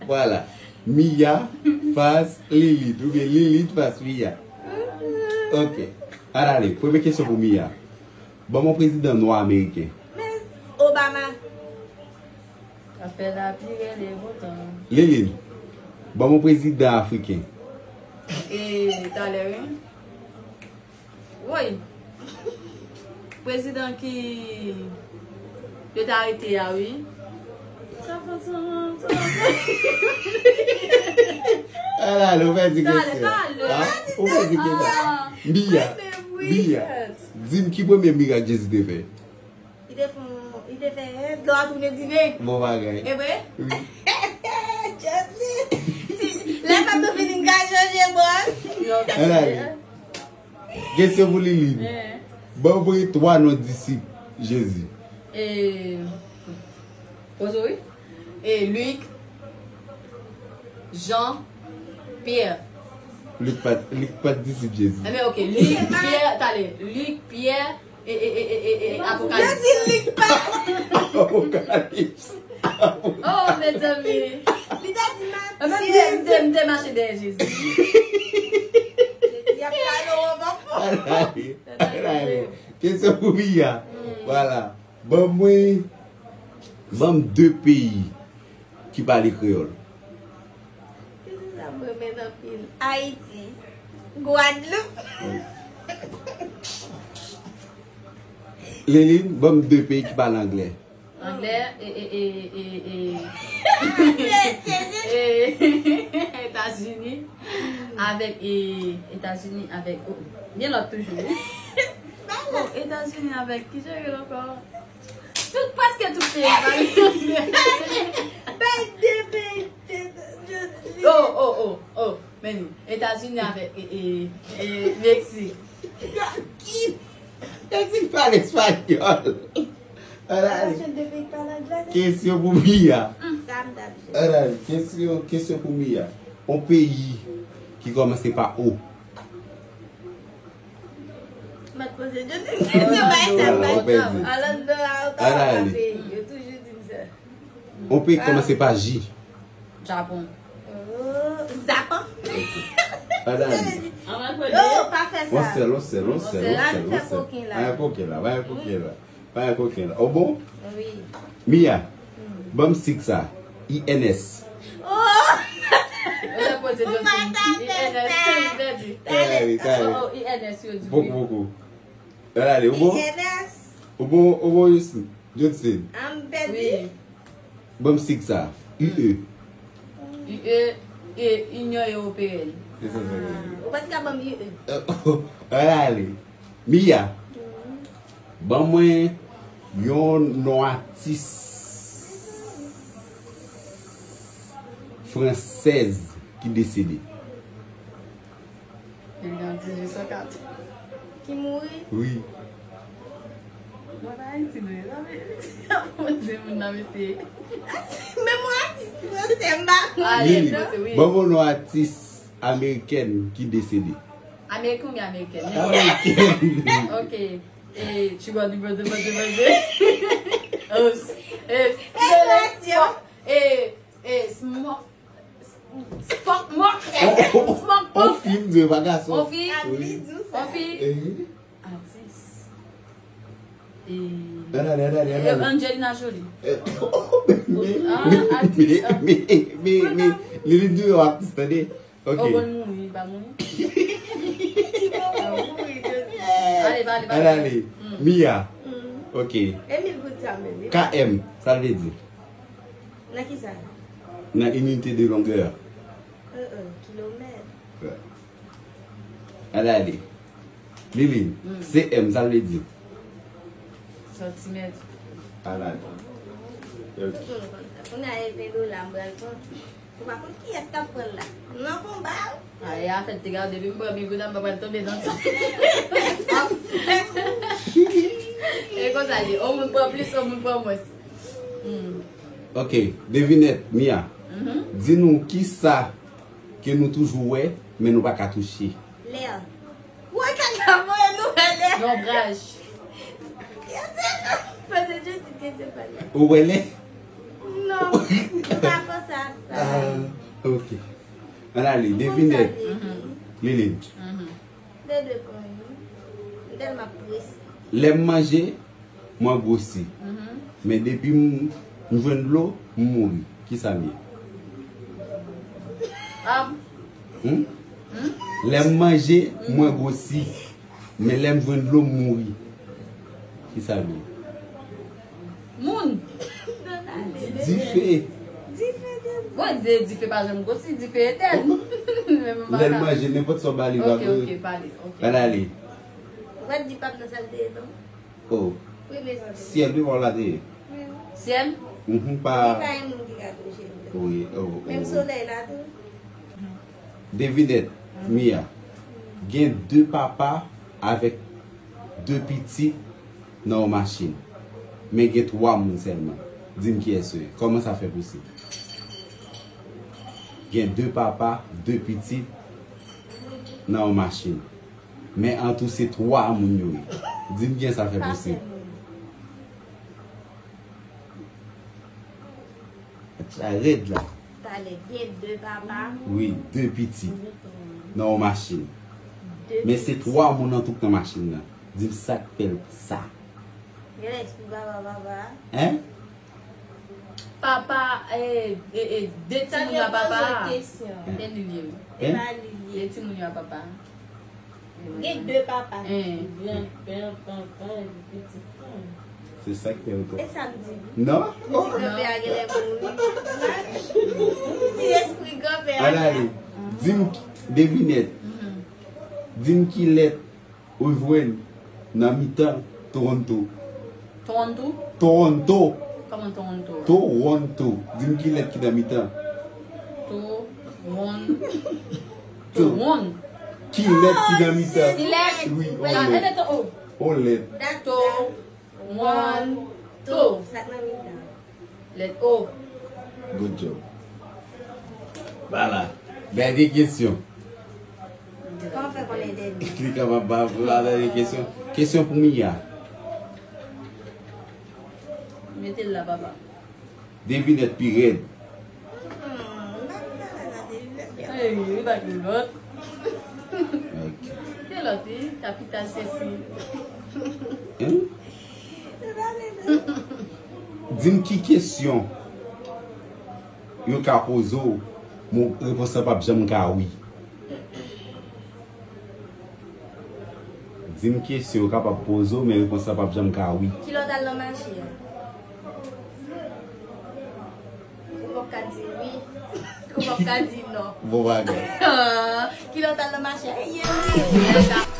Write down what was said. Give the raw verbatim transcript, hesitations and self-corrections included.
Vwala. Mia fas Lilith. Oubyen Lilith fas Mia. Ok. Ann ale. Premye kesyon pou Mia. Ban m yon prezidan nwa ameriken. Obama. Afè lapli rele bon tan. Lilith. Ban m yon prezidan afriken. E, talè, wi. Woy. Prezidan ki yo te arete a, wi. Sa fè sa, sa. Ala, ou pèdi kesyon. Ou pèdi kesyon. Mia, Mia, di m ki premye mirak Jezi te fè? Li te fè, li te fè dlo a tounen diven. Bon bagay. E vre? Wi. Jezi. Lè m ap vini, m ka chanje, bò. Ann ale. Kesyon pou Lilith. Ban mwen twa non disip Jezi. E, poze wi. E, Lik, Jan, Pyè. Lik pa t, Lik pa t disip Jezi. Enben, ok. Lik, Pyè, talè. Lik, Pyè, e, e, e, e, e, e, Apokalips. Yo di Lik pa. Apokalips. Oh, mezanmi. Li ta di Matye. Mwen menm, m te, m te, m te mache dèyè Jezi. Y ap pale w anvan pou. Ann ale. Ann ale. Kesyon pou Mia. Vwala. Ban mwen, ban m de peyi ki pale kreyòl. Kesyon sa m renmen anpil. Ayiti, Gwadloup. Lilith, ban m de peyi ki pale anglè. Anglè, e, e, e, e, e, e, Etazini, avèk, e, Etazini, avèk, oh, gen lòt toujou, wi. Bon, Etazini avèk, ki jan yo rele ankò? Tout, prèske tout peyi a pale anglè. Bay de peyi, de, de, de. Oh, oh, oh, oh. Men, Etazini avèk, e, e, e, Meksik. Ki? Meksik pale espanyòl. Ann ale. Kesyon pou Mia. Ann ale. Kesyon, kesyon pou Mia. On peyi ki kòmanse pa O. M ap poze Jodi kesyon bay sa. Vwala, ou pèdi. Orlando a Ottawa, ann ale. Yo toujou di m sa. On peyi ki kòmanse pa J. Japon. Oh, Zapan. Ann ale. Yo, pa fè sa. On sèl, on sèl, on sèl, on sèl, on sèl. Pa gen koken la. Pa gen koken la, pa gen koken la. Pa gen koken la. O bon? Wi. Mia, ban m sik sa. I N S. Oh! Ou pa ta fè sa. I N S, li pèdi. Talè, talè. Oh, oh, I N S yo di wi. Poko, poko. Ann ale, ou bon? I N S. Ou bon, ou bon, Justin? Justin. An m pèdi? Wi. Ban m sik sa. U E. U E, e, Inyon Ewopeyèn. Se sa, sa vle di. Ou pa t ka ban m U E. Ann ale. Mia. Ban mwen yon non atis fransèz ki desede. Depi an dizuit san kat. Ki mouri? Wi. Mwen pa Ayiti, non, e sa vle di, Bondye, moun nan, mesye. Menm yon atis fransè, m pa konnen. Lili, ban m yon non atis amerikèn ki desede. Ameriken oubyen amerikèn? Amerikèn. Ok. E, Chibodi, bodi, bodi, bodi. Oops. E, e, e, Smoke. Smoke, mòk. On, on, on fi, m di pa gason. On fi. Wi. On fi. Eh. Atis. Eh. Ann ale, ann ale, ann ale. Angelina Jolie. Eh, ah, atis, ah. Men, men, men, men, Lili di yo atis, tande. Ok. Ou konn mouri, pa mouri. Ale, ale, ale. Ann ale. Mia. Ok. Emil Goutia menm. K M, sa l vle di? Nan ki sa? Nan inite de longè. Kilomèt. Ann ale. Lili, C M, sa l vle di? Santimèt. Ann ale. Kounye a e ven dola m pral pran. Ou pa konn kiyès k ap pran l la. M nan konba wi. A, e afè te gade, depi m pran migren an, m pa pral tonbe nan sa. E konsa l ye. Yon moun pran plis, yon moun pran mwens. Hmm. Ok, devinèt, Mia. Mhm. Di nou kisa ke nou toujou wè, men nou pa ka touche. Lè. Ou wè kaka voye nou wè lè. Lonbraj. Yo di nou. Pase Jodi kesyon pa lè. Ou wè lè? Non, m pa panse Ah, ok. Ann ale, devinèt. Liline. De de pwen wi. M tèlman prese. Lè m manje, mwen gwosi. Men depi m, m jwenn dlo, m mouri. Kisa m ye? Ab. Hmm? Lè m manje, mwen gwosi. Men lè m jwenn dlo, m mouri. Kisa l ye? Moun. Dife. Mwen di dife pa janm gwosi, dife etèn. Lè l manje, nenpòt sa w ba li, l va mouri. Ok, ok, pale. Ok. Ann ale. Ou pa t di pap nan sa l te ye non? Oh. Wi, mezanmi. Syèl, wi, pa w la te ye. Syèl? Mhm, pa. Li pa yon moun ki ka touche l. Wi, oh, oh. Menm solèy la tou. Devinèt, Mia. Gen de papa avèk de pitit nan yon machin. Men gen twa moun sèlman. Di m kiyès yo ye. Kòman sa fè posib? Gen de papa, de pitit nan yon machin. Men antou se twa moun yo ye. Di m kijan sa fè posib. Sa rèd la. Talè, gen de papa. Wi, de pitit. Nan yon machin. Men se twa moun antou k nan machin nan. Di m sa k fè l sa. Gen lè espri papa, papa. Hein? Papa, eh, eh, eh, de timoun yo a papa. Hein? E pa li l ye. E timoun yo a papa. Gen de papa. Hein. Granpè, papa, epi pitit. Se sa k fè l ankò. E sa m di wi. Non? Ti granpè a genlè mouri. Ti espri granpè a. Ann ale. Di m, devinèt. Di m ki lèt ou jwenn nan mitan Toronto. Toronto? Toronto. Kòman Toronto? Toronto. Di m ki lèt ki nan mitan. To, won. To. Won. Ki lèt ki nan mitan? Ki lèt? Wi, on lèt. On lèt. To, won, to. Sa k nan mitan. Lèt O. Good job. Vwala. Dènye kesyon. Kòman fè konnen dènye? Li kapab pa vle dènye kesyon. Kesyon pou Mia. Mete l la, papa. Devinèt pi rèd. Hmm, m pa konn sa devinèt pi rèd. Ey, li pa gen lòt. Ok. Gen lòt, wi. Kapital sesi. Hein? Di m ki kesyon yo ka poze w, men repons lan p ap janm ka wi. Di m kesyon yo kapab poze w, men repons lan p ap janm ka wi. Kilè w t al nan mache a? Ou p ap ka di wi. Ou p ap ka di non. Bon bagay. Kilè w t al nan mache a? Ey, ey, ey.